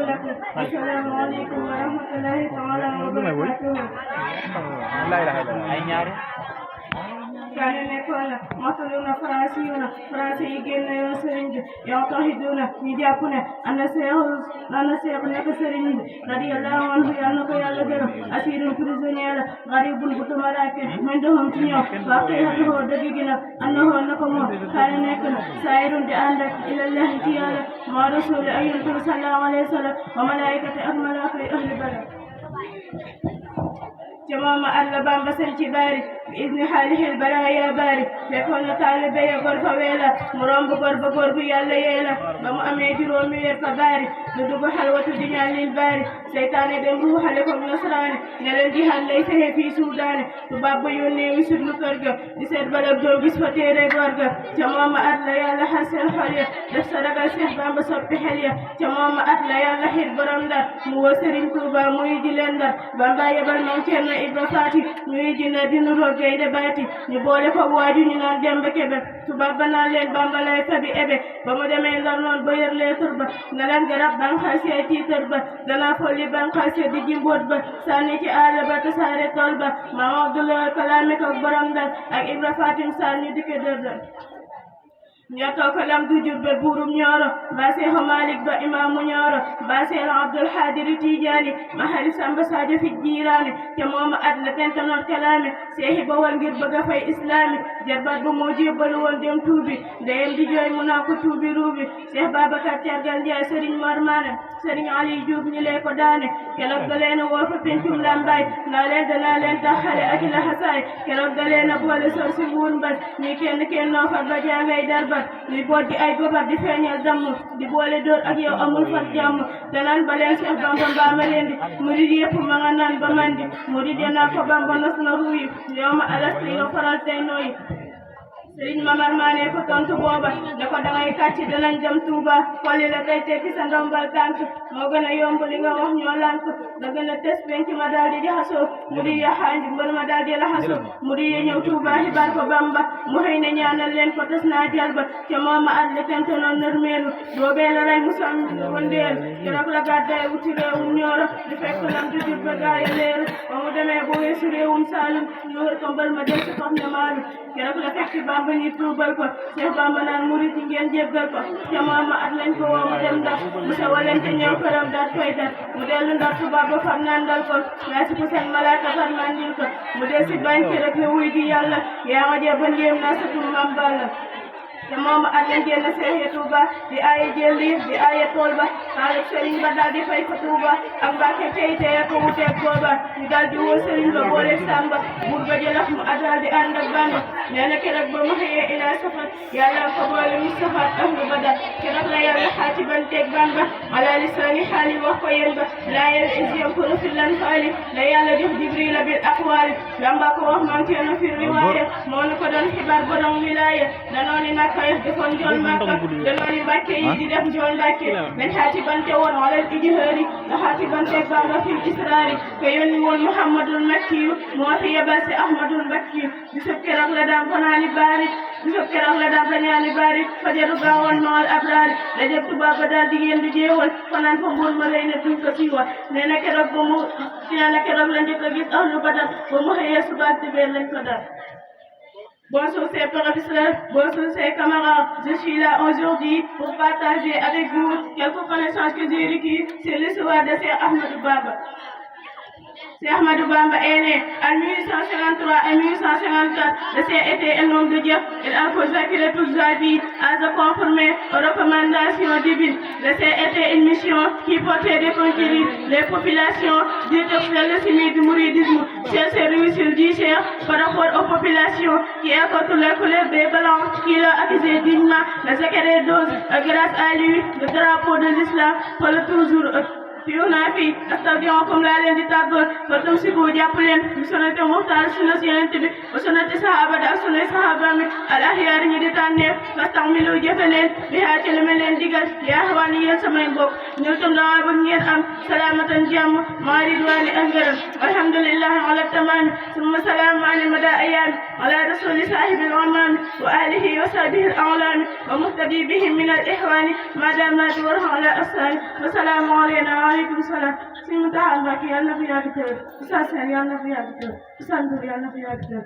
لك السلام عليكم ورحمة الله تعالى وبركاته كان نكون مطلونا فرنسي يجينا يوسرين يعتقدون يجابون أن سيخ نكسرين رضي الله عنه يالنك يالجر أسير بريزونير غريب بطمراك من دهم تنيو واقعه دقيقنا أنه نكم كان نكون سائر عندك إلى الله تعالى ما رسول أيضا صلى الله عليه وسلم وملائكة أكملاك أهل بلد جماعة الله بامبا سنتي باري بإذن حاله البرايا باري يكون طالب يقول فويلا مرام بقرب يالا يالا بما أمي رومي يرفع باري ندوب حلوة الدنيا للباري سيطان دمرو حلقم نصراني نلن جهان ليس في سودان تباب يوني وسر نكرغ نسر بلب دول بسفتي ريبارغ جماعة الله يالا حسن حاليا دفترق السيح بامبا صبي حاليا جماعة الله يالا حير برامدار موسرين توبا مويدي لندر بامبا يبال ممكن Ibra Fati ñuy dina dinu rogay de bati ñu boole fa waaju ñu naan dembe kebe tubaab ba naan leen bamba lay fabi ebe ba mu demee ndar noon ba yër leetar ba na leen garab banxaasee tiitar ba danaa folli banxaasee di jimboot ba sànni ci àll ba tasaare tool ba maam Abdoulaye kalaame ko borom Ndar ak Ibra Fatim Sall ñu dikke dër ñato ko lam du jurbe burum ñoro basé ho malik ba imam ñoro basé abdul hadir tijani mahali samba sadio fi jirane te moma adla tentanor kalame sehi ba wal ngir bëgga fay islami jarbat bu mo jébal won dem tuubi ndeyam di joy mu na ko tuubi ruubi cheikh babakar tiargal ndiay serigne marmane serigne ali diouf ñi lay ko daane kelok da leen wo fa pentum lambay na leen dana leen taxale ak la hasaay kelok da leen boole sor ci wun ba ni kenn no fa ba jangay darba li boddi ay gobar di feeñal damm di boole door ak yow amul fat jàmm danaan ba leen Seex Bamba mbaama leen di murid yëpp ma nga naan ba mandi murid naa ko Bamba nos na ruuyi yow ma alasti yow faral tey nooyi Sëriñ Mamar Maane ko tontu booba ne ko dangay kàcc danañ dem Tuuba xolli la tey tekki sa ndombal tànk moo gën a yomb li nga wax ñoo lànk da gën a tes penc ma daal di jaxasoo murid ya xaanji mbër ma daal di laxasoo murid ya ñëw Tuuba xibaar ko Bamba mu xëy ne ñaanal leen ko tes naa jalba te moom ma at le tente noon nërmeelu boobee la rey mu sam wëndeel keroog la gàddaay wuti réewum Ñooro di fekk lam di jur ba gaaya leeru ba mu demee bu weesu réewum Saalum ñu wër ko mbër ma del si xof ne maalu keroog la fekk Bamba ni tuubal ko Cheikh Bamba naan murid yi ngeen jéggal ko te moom ma at lañ ko woo mu dem Ndar mu sa walente ñëw këram daat koy dar mu dellu Ndar tubaab ba far nandal ko yaa si ko seen malaaka far mandil ko mu del si bañ rek ne wuy di yàlla yaa ma jee ba ndéem naa sa tur mam balla te moom at lañ génn seexee Tuuba di aaye jëlli di aaye tool ba xaalis sëriñ ba daal di fay fa Tuuba ak Mbàkke tey tey ko wuteeg booba ñu daal di woo sëriñ ba boole Samba buur ba jëlax mu daal di ànd ak Bamba nee na keroog ba mu xëyee ilaa safar yàlla ko boole Mustafa ahlu Badar keroog la yàlla xaati banteeg Bamba ala lisaani xaali wax ko yéen ba laa yel isiyam ko fi lan faali la yàlla jox Jibril bil aqwaali Bamba ko wax man keeno fi riwaaya moo nu ko doon xibaar borom wilaaya danooni nag defoon njool Makka danooni Mbàkke yi di def njool Mbàkke lañ xaati bante woon walal ijhaari la xaati banteeg Bamba fi israari ko yónni woon Muhammadul Makkiyu moo fi yebal si Ahmadul Mbakkiyu bisub keroog la daan fanaani baari bisub keroog la daan fañaani baari fajaru gaawoon nool abraari la jëf tubaab ba daal di ngeen di jeewal fanaan fa mbuur ma lay ne duñ ko siiwal nee na keroog la njëkk a gis ahlu Badar ba mu xëyee subaak dibéer lañ ko dar Bonjour, c'est professeur, bonjour, c'est camarades. Je suis là aujourd'hui pour partager avec vous quelques connaissances que j'ai requises sur l'histoire de Cheikh Ahmadou Bamba. Cheikh Ahmadou Bamba est né en 1853 et 1854. Le Cheikh était un homme de Dieu. Il a consacré toute sa vie à se conformer aux recommandations divines. Le Cheikh était une mission qui portait de conquérir les populations du le du mouridisme. C'est ce réussite du Cheikh par rapport aux populations qui écoutent la couleur des blancs qui l'ont accusé dignement. Le secret dose grâce à lui le drapeau de l'islam pour toujours fi huna fi astawdi'ukum laa leen di tàggoo fa tumsiku jàpp leen bi sunnati muxtaar sunna si yonent bi wa sunnati sahaaba ak sunnay sahaaba mi al ahyaar ñi di tànneef fastamilu jëfe leen bi haa ci li ma leen digal yaa xawaani yéen samay mbokk ñëw tam dama bëgg ngeen am salaamatan jàmm maa ridwaani ak ngërëm alhamdulillahi ala tamaami summa salaamu ala mada ayaami ala rasuli saahibi al amaami wa alihi wa sahbihi al a'laami wa muhtadi bihim min al ihwaani ma damaati warha ala asani wa salaamu alayna wa alaykum salaam si mu taxal Mbàkke yàlla na fi yàgg tëwër Oustaz Sène yàlla na fi yàgg tëwër Oustaz Ndour yàlla na fi yàgg tëwër